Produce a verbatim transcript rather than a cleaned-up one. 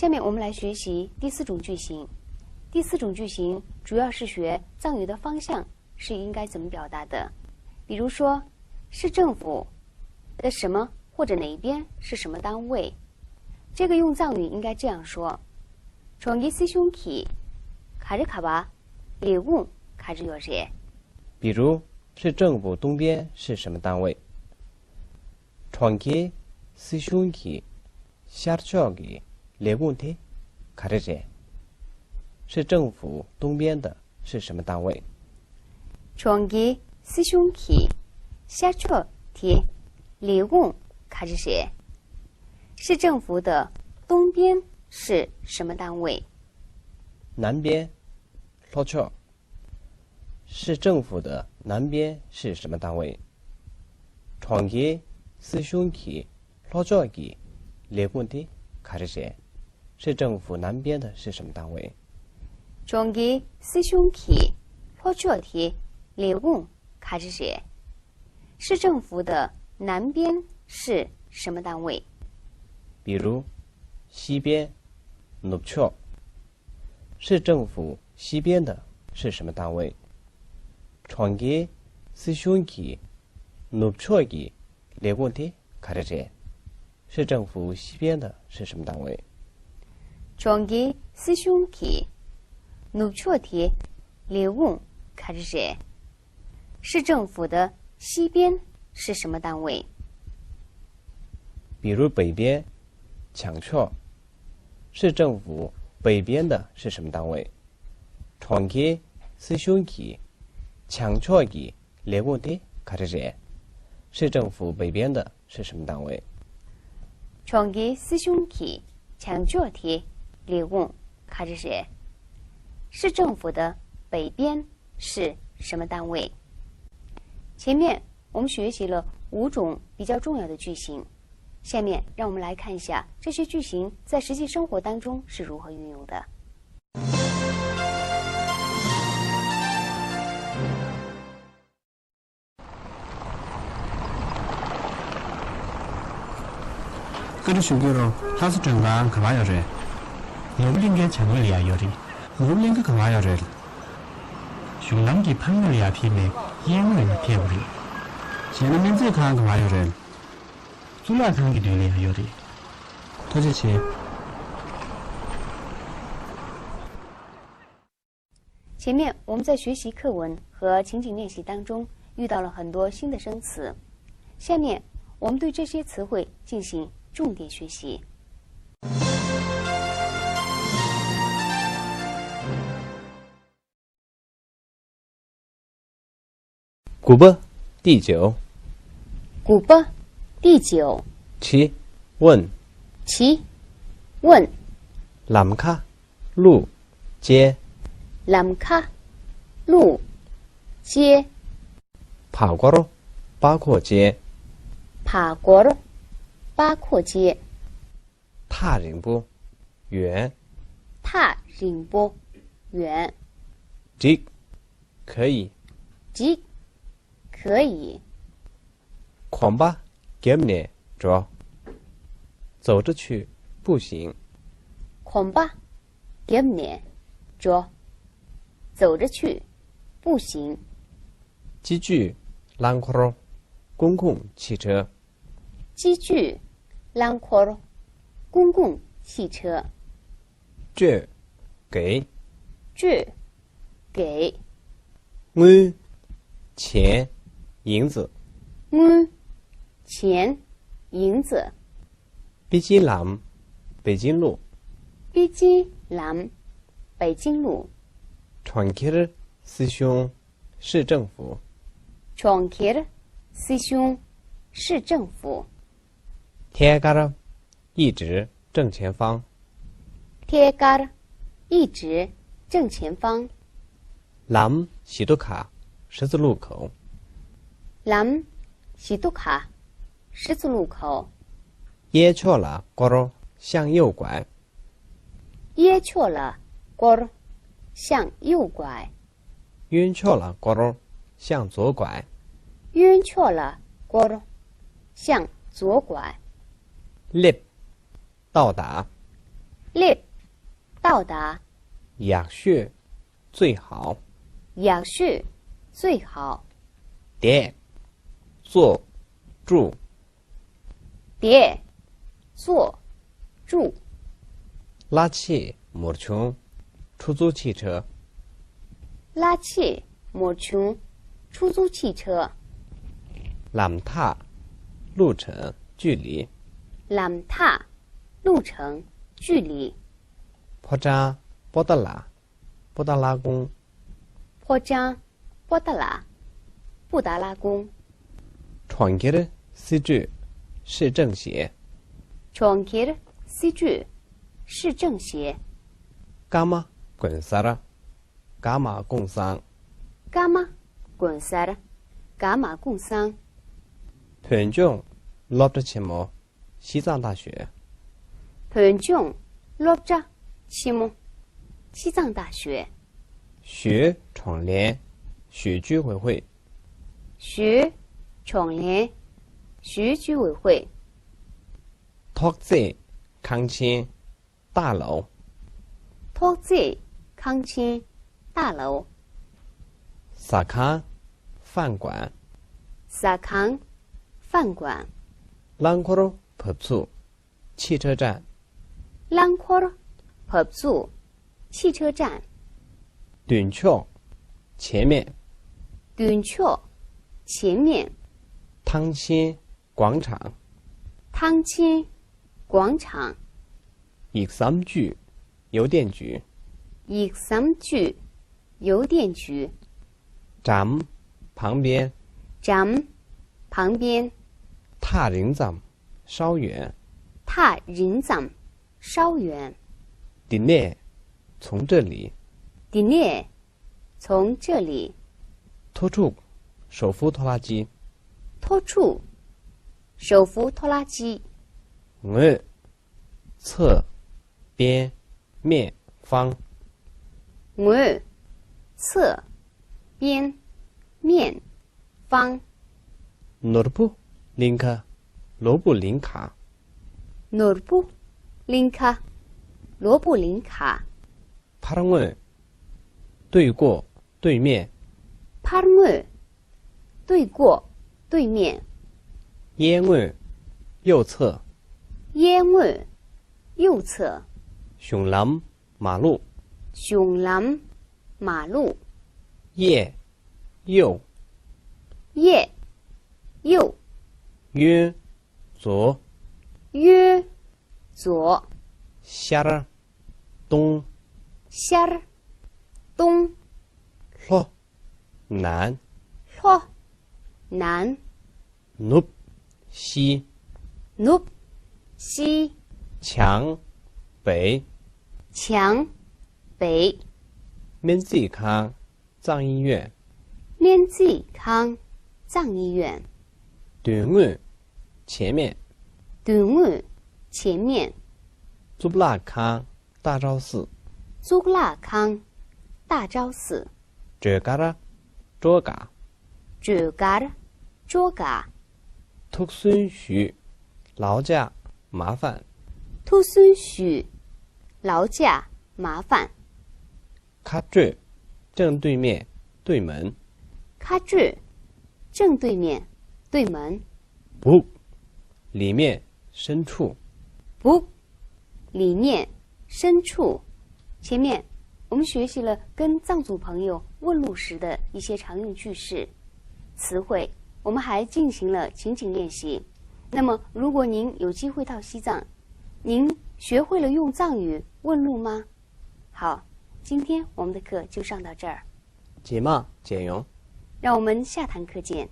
下面我们来学习第四种句型。第四种句型主要是学藏语的方向是应该怎么表达的。比如说，市政府的什么或者哪一边是什么单位，这个用藏语应该这样说：གྲོང་ཁྱེར་སྲིད་གཞུང་གི་ག་རེ་ག་བ་ལས་ཁུངས་ག་རེ་ཡོད་རེད། 比如，市政府东边是什么单位？ གྲོང་ཁྱེར་སྲིད་གཞུང་གི་ཤར་ཕྱོགས་ཀྱི་ལས་ཁུངས་དེ་ག་རེ་རེད། 市政府东边的是什么单位？ གྲོང་ཁྱེར་སྲིད་གཞུང་གི་ཤར་ཕྱོགས་དེ་ལས་ཁུངས་ག་རེ་རེད། 市政府的东边是什么单位？ 南边། ལྷོ་ཕྱོགས། 市政府的南边是什么单位？ གྲོང་ཁྱེར་སྲིད་གཞུང་གི་ལྷོ་ཕྱོགས་ཀྱི་ལས་ཁུངས་དེ་ག་རེ་རེད། 市政府南边的是什么单位？ གྲོང་ཁྱེར་སྲིད་གཞུང་གི་ལྷོ་ཕྱོགས་དེ་ལས་ཁུངས་ག་རེ་རེད། 市政府的南边是什么单位？ 比如，西边，ནུབ་ཕྱོགས། 市政府西边的是什么单位？ གྲོང་ཁྱེར་སྲིད་གཞུང་གི་ནུབ་ཕྱོགས་ཀྱི་ལས་ཁུངས་དེ་ག་རེ་རེད། 市政府西边的是什么单位？ གྲོང་ཁྱེར་སྲིད་གཞུང་གི་ནུབ་ཕྱོགས་དེ་ལས་ཁུངས་ག་རེ་རེད། 市政府的西边是什么单位？ 比如北边，བྱང་ཕྱོགས། 市政府北边的是什么单位？ གྲོང་ཁྱེར་སྲིད་གཞུང་གི་བྱང་ཕྱོགས་ཀྱི་ལས་ཁུངས་དེ་ག་རེ་རེད། 市政府北边的是什么单位？ གྲོང་ཁྱེར་སྲིད་གཞུང་གི་བྱང་ཕྱོགས་དེ་ལས་ཁུངས་ག་རེ་རེད། 市政府的北边是什么单位？ 前面我们学习了五种比较重要的句型，下面让我们来看一下这些句型在实际生活当中是如何运用的。 བཀའ་འདྲི་ཞུ་རྒྱུ་རོ། ལྷ་ས་མགྲོན་ཁང་ག་པར་ཡོད་རེད། ནོར་བུ་གླིང་ཁའི་བྱང་ངོས་ལ་ཡ་ཡོད་རེད། ནོར་བུ་གླིང་ཁ་ག་པར་ཡོད་རེད། གཞུང་ལམ་གྱི་ཕར་ངོས་ལ་ཡ་ཕེབས་ནས་གཡས་ངོས་ལ་ཐད་དགོས་རེད། བྱས་ན་སྨན་རྩིས་ཁང་ག་པར་ཡོད་རེད། གཙུག་ལག་ཁང་གི་མདུན་ལ་ཡ་ཡོད་རེད། ཐུགས་རྗེ་ཆེ། 前面我们在学习课文和情景练习当中遇到了很多新的生词，下面我们对这些词汇进行重点学习。 དགུ་པ། ཏི་ཅོ། དགུ་པ། ཏི་ཅོ། བྲིས། ཝུན། བྲིས། ཝུན། ལམ་ཁ། ལུག་ཅེ། ལམ་ཁ། ལུག་ཅེ། བར་སྐོར། པར་ཁོག་ཅེ། བར་སྐོར། པར་ཁོག་ཅེ། ཐག་རིང་པོ། ཡོན། ཐག་རིང་པོ། ཡོན། འགྲིག 可以། འགྲིག 可以། གོམ་པ་བརྒྱབ་ནས་འགྲོ། 走着去步行། གོམ་པ་བརྒྱབ་ནས་འགྲོ། 走着去步行། སྤྱི་སྤྱོད་རླངས་འཁོར། 公共汽车། སྤྱི་སྤྱོད་རླངས་འཁོར། 公共汽车། སྤྲོད། 给། སྤྲོད། 给། དངུལ། 钱། 银子། དངུལ། 钱། 银子། པེ་ཅིན་ལམ། 北京路། པེ་ཅིན་ལམ། 北京路། གྲོང་ཁྱེར་སྲིད་གཞུང་། 市政府། གྲོང་ཁྱེར་སྲིད་གཞུང་། 市政府། ཐད་ཀར། 一直正前方། ཐད་ཀར། 一直正前方། ལམ་བཞི་མདོ་ཁ། 十字路口། ལམ་བཞི་མདོ་ཁ། 十字路口། གཡས་ཕྱོགས་ལ་བསྐོར། 向右拐། གཡས་ཕྱོགས་ལ་བསྐོར། 向右拐། གཡོན་ཕྱོགས་ལ་བསྐོར། 向左拐། གཡོན་ཕྱོགས་ལ་བསྐོར། 向左拐། སླེབས། 到达། སླེབས། 到达。 ཡག་ཤོས། 最好། ཡག་ཤོས། 最好། བསྡད། 坐། 住། བསྡད། 坐། 住། གླ་ཆེ། མུར་ཆུང་། 出租汽车། གླ་ཆེ། མུར་ཆུང་། 出租汽车། ལམ་ཐག། 路程། 距离། ལམ་ཐག། 路程། 距离། ཕོ་བྲང་། 布达拉། 布达拉宫། ཕོ་བྲང་། 布达拉། 布达拉宫། གྲོང་ཁྱེར། 市镇། 市政协། གྲོང་ཁྱེར། 市镇། 市政协། སྐར་མ། གོང་ས། 伽马工商། སྐར་མ། གོང་ས། 伽马工商། བོད་ལྗོངས། སློབ་གྲྭ་ཆེན་མོ། 西藏大学། བོད་ལྗོངས། སློབ་གྲྭ་ཆེན་མོ། 西藏大学། ཞོལ། གྲོང་ལྷན། 学居委会། ཞོལ། གྲོང་ལྷན། 学居委会། ཐོག་བརྩེགས། 康乾། 大楼། ཐོག་བརྩེགས། 康乾། 大楼། ཟ་ཁང་། 饭馆། ཟ་ཁང་། 饭馆། རླངས་འཁོར་བབས་ཚུགས། 汽车站། རླངས་འཁོར་བབས་ཚུགས། 汽车站། མདུན་ཕྱོགས། 前面། མདུན་ཕྱོགས། 前面། ཐང་ཆེན། 广场། ཐང་ཆེན། 广场། ཡིག་ཟམ་ཅུས། 邮电局། ཡིག་ཟམ་ཅུས། 邮电局། འགྲམ། 旁边། འགྲམ། 旁边། ཐག་རིང་ཙམ། 稍远། ཐག་རིང་ཙམ། 稍远། འདི་ནས། 从这里། འདི་ནས། 从这里། མཐོ་ཕྲུག་མཐོ་ཕྲུགས། 手扶拖拉机། མཐོ་ཕྲུག་མཐོ་ཕྲུགས། 手扶拖拉机། ངོས། 侧། 边། 面。 方། ངོས། 侧། 边། 面། 方། ནོར་བུ་གླིང་ཁ། 罗布林卡། ནོར་བུ་གླིང་ཁ། 罗布林卡། ཕར་ངོས། 对过། 对面། ཕར་ངོས། 对过། 对面། གཡས་ངོས། 右侧། གཡས་ངོས། 右侧། གཞུང་ལམ། 马路། གཞུང་ལམ། 马路། གཡས། 右། གཡས། 右། གཡོན། 左། གཡོན། 左། ཤར། 东། ཤར། 东། ལྷོ། 南། ལྷོ། 南། ནུབ། 西། ནུབ། 西། བྱང་། 北། 墙། 北། སྨན་རྩིས་ཁང་། 藏医院། སྨན་རྩིས་ཁང་། 藏医院། མདུན་ངོས། 前面། མདུན་ངོས། 前面། གཙུག་ལག་ཁང་། 大昭寺། གཙུག་ལག་ཁང་། 大昭寺། སྒྲོལ་དཀར། 樾嘎། སྒྲོལ་དཀར། 樾嘎། ཐུགས་སུན་ཞུས། 劳驾。 麻烦། ཐུགས་སུན་ཞུས། 劳驾。 麻烦། ཁ་སྤྲོད། 正对面། 对门། ཁ་སྤྲོད། 正对面། 对门། སྦུག། 里面。 深处། སྦུག། 里面。 深处。前面我们学习了跟藏族朋友问路时的一些常用句式、词汇，我们还进行了情景练习。那么，如果您有机会到西藏，您学会了用藏语问路吗？好，今天我们的课就上到这儿。 རྗེས་མ་མཇལ་ཡོང་། 让我们下堂课见。